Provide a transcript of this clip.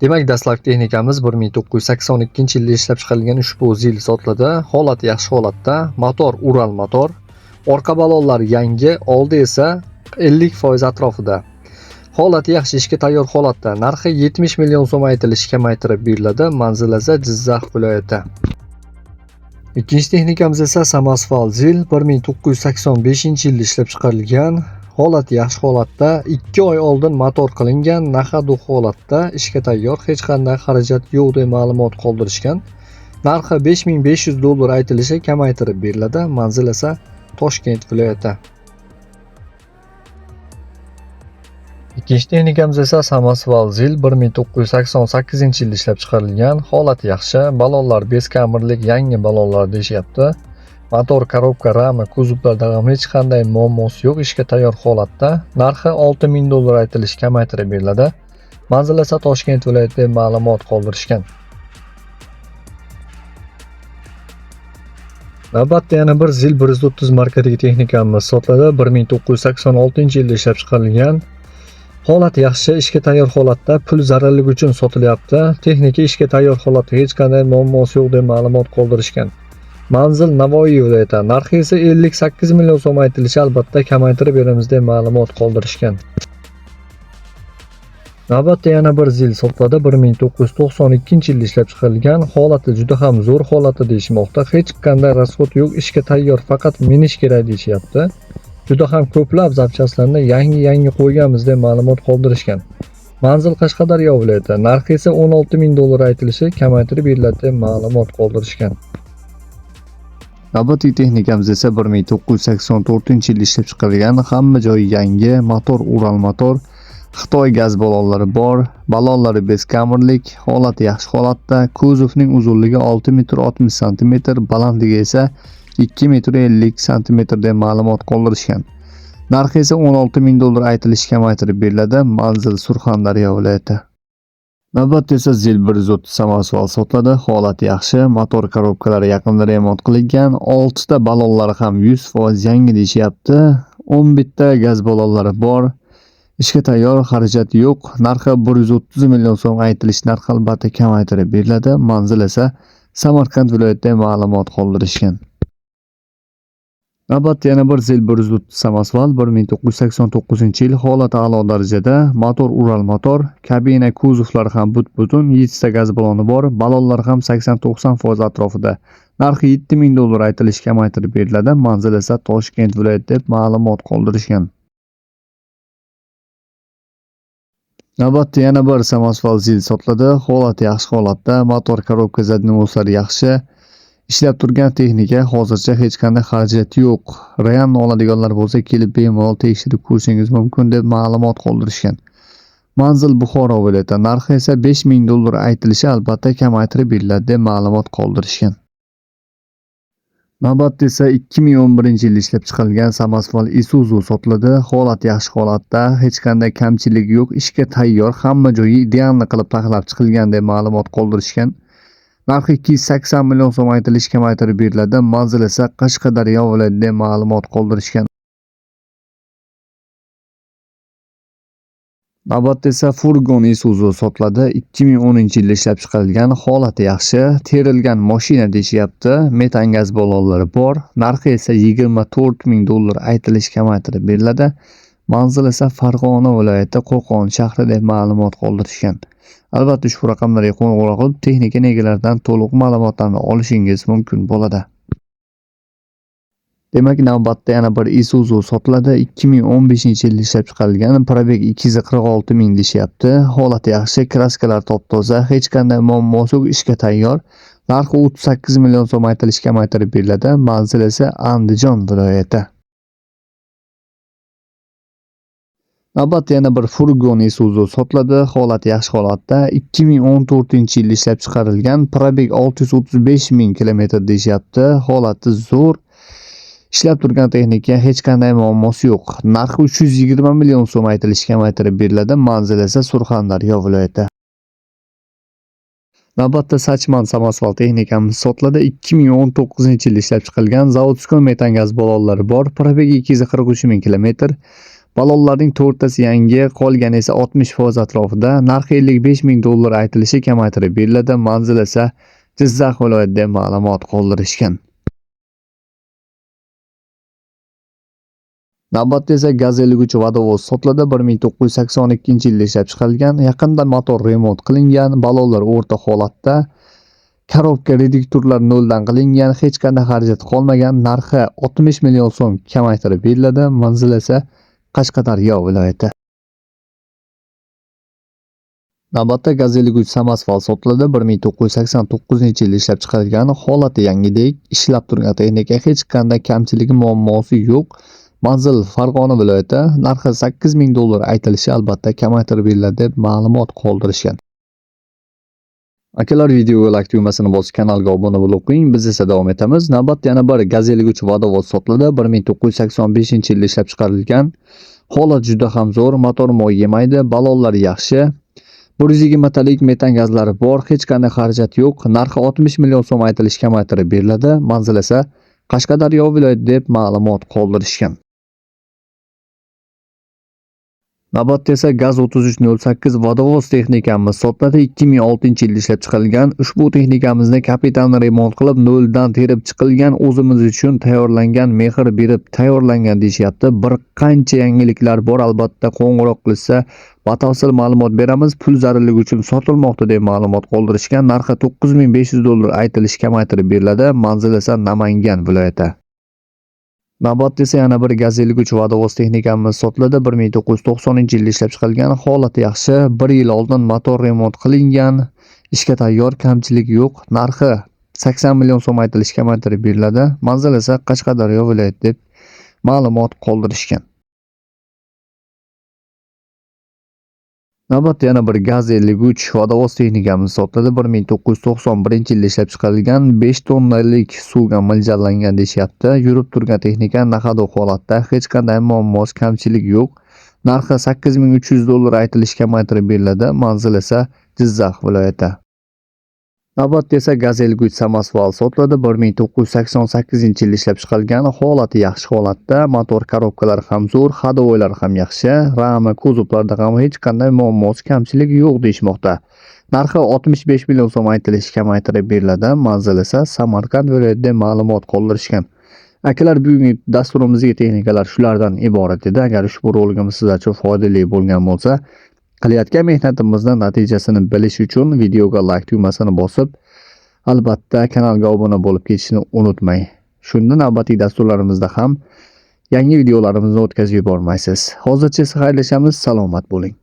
Demak, dastlabki texnikamiz 1982-yilda ishlab chiqarilgan ushbu ZIL sotiladi. Holati yaxshi holatda, motor Ural motor, orqa balonlar yangi, oldi esa 50% atrofida. Holati yaxshi, ishga tayyor holatda. Narxi 70 million so'm aytilishi kamaytirib beriladi. Manzil esa Jizzax viloyati. Ikkinchi texnikamiz esa Samosval ZIL 1985-yilda ishlab chiqarilgan. Holati yaxshi holatda, 2 oy oldin motor qilingan, nahadu holatda, ishga tayyor, hech qanday xarajat yo'q deb ma'lumot qoldirishgan. Narxi 5500 dollar aytilishi kamaytirib beriladi. Manzil esa Toshkent viloyati. Ikkinchi texnikamiz esa Samosval ZIL 1988-yilda ishlab chiqarilgan. Holati yaxshi, balonlar beskamerlik yangi balonlar deyishyapti. Motor, korobka, rama, kuzovlarda ham hech qanday muammosi yo'q, ishga tayyor holatda. Narxi 6000 dollar aytilishi kamaytirib beriladi. Manzil esa Toshkent viloyati deb ma'lumot qoldirishgan. Navbatda yana bir ZIL 130 markadagi texnikamiz sotiladi. 1986-yilda ishlab chiqarilgan. Holat yaxshi, ishga tayyor holatda, pul zararligi uchun sotilyapti. Texnika ishga tayyor holatda, hech qanday muammosi yo'q deb ma'lumot qoldirishgan. Manzil Navoiy viloyati. Narxi esa 58 million so'm aytilishi albatta kamaytirib beramiz deb ma'lumot qoldirishgan. Navbatda yana bir ZIL sotiladi. 1992-yilda ishlab chiqarilgan. Holati juda ham zo'r holatda deyishmoqda. Hech qanday rasxod yo'q, ishga tayyor, faqat minish kerak deyishyapti. Juda ham ko'plab zapchastlarni yangi-yangi qo'yganmiz deb ma'lumot qoldirishgan. Manzil Qashqadaryo viloyati. Narxi esa 16000 dollar aytilishi kamaytirib beriladi deb ma'lumot qoldirishgan. Navbatdagi texnikamiz esa 1984-yilda ishlab chiqarilgan, hamma joyi yangi, motor Ural motor, Xitoy gaz balonlari bor, balonlari beskamerlik, holati yaxshi holatda, kuzovning uzunligi 6 metr 60 santimetr, balandligi esa 2 metr 50 santimetr deb ma'lumot qoldirishgan. Narxi esa 16000 dollar aytilishi kamaytirib beriladi. Manzil Surxondaryo viloyati. Navbatda esa ZIL 130 samosval sotiladi. Holati yaxshi, motor korobkalari yaqinda remont qilingan, 6 ta balonlari ham 100% yangi deyishyapti. 10 bitta gaz balonlari bor. Ishga tayyor, xarajat yo'q. Narxi 130 million so'm aytilish narxi albatta kamaytirib beriladi. Manzil esa Samarqand viloyatida ma'lumot qoldirishgan. Navbatda yana bir ZIL 130 samosval 1989-yil, holati a'lo darajada, motor Ural motor, kabina kuzovlari ham butun, 7 ta gaz baloni bor, balonlar ham 80-90% atrofida. Narxi 7000 dollar aytilishi kamaytirib beriladi. Manzil esa Toshkent viloyati deb ma'lumot qoldirishgan. Navbatda yana bir samosval ZIL sotiladi. Holati yaxshi holatda, motor korobka zadnimoslari yaxshi. Ishlab turgan texnika, hozircha hech qanday xarajat yo'q. Real oladiganlar bo'lsa kelib bemalol tekshirib ko'rishingiz mumkin deb ma'lumot qoldirishgan. Manzil Buxoro viloyati. Narxi esa 5000 dollar aytilishi albatta kamaytirib beriladi deb ma'lumot qoldirishgan. Navbatda esa 2011-yilda ishlab chiqarilgan samosval Isuzu sotiladi. Holat yaxshi holatda, hech qanday kamchilik yo'q, ishga tayyor, hamma joyi idealni qilib taxlab chiqilgan deb ma'lumot qoldirishgan. Narxi 280 million so'm aytilishi kamaytirib beriladi. Manzil esa Qashqadaryo viloyati deb ma'lumot qoldirishgan. Navbatda esa furgon Isuzu sotiladi. 2010-yilda ishlab chiqarilgan, holati yaxshi, terilgan mashina deyishyapti. Metan gaz balonlari bor. Narxi esa 24000 dollar aytilishi kamaytirib beriladi. Manzil esa Farg'ona viloyati Qo'qon shahri deb ma'lumot qoldirishgan. Albatta ushbu raqamlarga qo'ng'iroq qilib, texnika egalaridan to'liq ma'lumotlarni olishingiz mumkin bo'ladi. Demak, navbatda yana bir Isuzu sotiladi. 2015-yilda ishlab chiqarilgan, probeg 246 ming deyishyapti. Holati yaxshi, kraskalar top-toza, hech qanday muammosi yo'q, ishga tayyor. Narxi 38 million so'm aytilishi kamaytirib beriladi. Manzil esa Andijon viloyati. Navbatda yana bir furgon Isuzu sotiladi. Holati yaxshi holatda. 2014-yilda ishlab chiqarilgan, probeg 635 ming kilometr deyishyapti. Holati zo'r. Ishlab turgan texnika, hech qanday muammosi yo'q. Narxi 320 million so'm aytilishi kamaytirib beriladi. Manzil esa Surxondaryo viloyati. Navbatda Sachman samosval texnikamiz sotiladi. 2019-yilda ishlab chiqilgan, zavodskoy metan gaz balonlari bor. Probegi 243 ming kilometr. Balonlarning 4 tasi yangi, qolgani esa 60% atrofida. Narxi 55 ming dollar aytilishi kamaytirib beriladi. Manzil esa Jizzax viloyati deb ma'lumot qoldirishgan. Navbatda esa Gaz 53 vodovoz sotiladi. 1982-yilda ishlab chiqarilgan. Yaqinda motor remont qilingan, balonlar o'rta holatda. Korobka reduktorlar noldan qilingan, hech qanday xarajat qolmagan. Narxi 60 million so'm kamaytirib beriladi. Manzil esa Qashqadaryo viloyati. Navbatda Gaz 53 samosval sotiladi. 1989-yilda ishlab chiqarilgan, holati yangidek, ishlab turgan texnika, hech qanday kamchiligi, muammosi yo'q. Manzil Farg'ona viloyati. Narxi 8 ming dollar aytilishi albatta kamaytirib beriladi deb ma'lumot qoldirishgan. Akalar, videoga like tugmasini bosib, kanalga obuna bo'lib qo'ying. Biz esa davom etamiz. Navbatda yana bir Gaz 53 vodovoz sotiladi. 1985-yilda ishlab chiqarilgan. Holat juda ham zo'r, motor moy yemaydi, balonlar yaxshi. 120 talik metan gazlari bor, hech qanday xarajat yo'q. Narxi 60 million so'm aytilishi kamaytirib beriladi. Manzil esa Qashqadaryo viloyati deb ma'lumot qoldirishgan. Navbatda esa Gaz 3308 vodovoz texnikamiz sotiladi. 2006-yilda ishlab chiqarilgan. Ushbu texnikamizni kapital remont qilib, noldan terib chiqilgan, o'zimiz uchun tayyorlangan, mehr berib tayyorlangan deyishyapti. Bir qancha yangiliklar bor, albatta qo'ng'iroq qilsa batafsil ma'lumot beramiz. Pul zarurligi uchun sotilmoqda deb ma'lumot qoldirishgan. Narxi 9500 dollar aytilishi kamaytirib beriladi. Manzil esa Namangan viloyati. Navbatda esa yana bir Gaz 53 vodovoz texnikamiz sotiladi. 1990-yilda ishlab chiqarilgan, holati yaxshi, 1 yil oldin motor remont qilingan, ishga tayyor, kamchilik yo'q. Narxi 80 million so'm aytilishi kamaytirib beriladi. Manzil esa Qashqadaryo viloyati deb ma'lumot qoldirishgan. Navbatda yana bir Gaz 53 vodovoz texnikamiz sotiladi. 1991-yilda ishlab chiqarilgan, 5 tonnalik suvga mo'ljallangan deyishyapti. Yurib turgan texnika naxado holatda, hech qanday muammosi, kamchilik yo'q. Narxi 8300 dollar aytilishi kamaytirib beriladi. Manzil esa Jizzax viloyati. Navbatda esa Gaz 53 samosval sotiladi. 1988-yilda ishlab chiqarilgan, holati yaxshi holatda, motor korobkalari ham zo'r, ходовойлari ham yaxshi, rama, kuzovlarda ham hech qanday muammosi, kamchiligi yo'q deyishmoqda. Narxi 65 million so'm aytilishi kamaytirib beriladi. Manzil esa Samarqand viloyatida ma'lumot qoldirishgan. Akalar, bugungi dasturimizga texnikalar shulardan iborat edi. Agar ushbu roligimiz sizlar uchun foydali bo'lgan bo'lsa, qilayotgan mehnatimizning natijasini bilish uchun videoga like tugmasini bosib, albatta kanalga obuna bo'lib ketishni unutmang. Shunda navbatdagi dasturlarimizda ham yangi videolarimizni o'tkazib yubormaysiz. Hozircha esa xayrlashamiz. Salomat bo'ling.